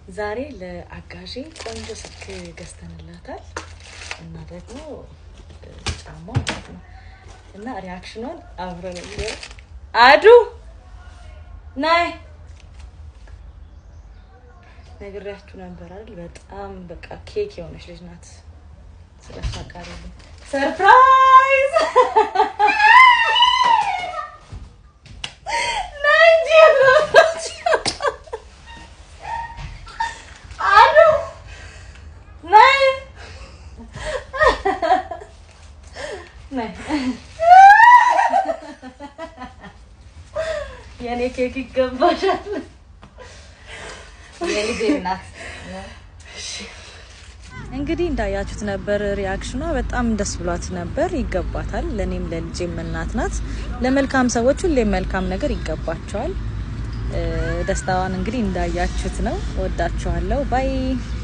ዛሬ ለአጋዤ ቆንጆ ስልክ ገዝተንላታል እና ደግሞ ጫማ ማለት ነው። እና reaction ኗን አብረን አዱ ናይ ነግሬያችሁ ነበር አይደል? በጣም በቃ ኬክ የሆነች ልጅ ናት። ስለሷ ቃል surprise ነይ እንጂ አዱ ነይ ነይ የኔ ኬክ ይገባሻል። የልጄ እናት። እንግዲህ እንዳያችሁት ነበር reaction ኗ። በጣም ደስ ብሏት ነበር። ይገባታል። ለእኔም ለልጄም እናት ናት። ለመልካም ሰዎች ሁሌም መልካም ነገር ይገባቸዋል። ደስታዋን እንግዲህ እንዳያችሁት ነው። ወዳችኋለሁ። Bye.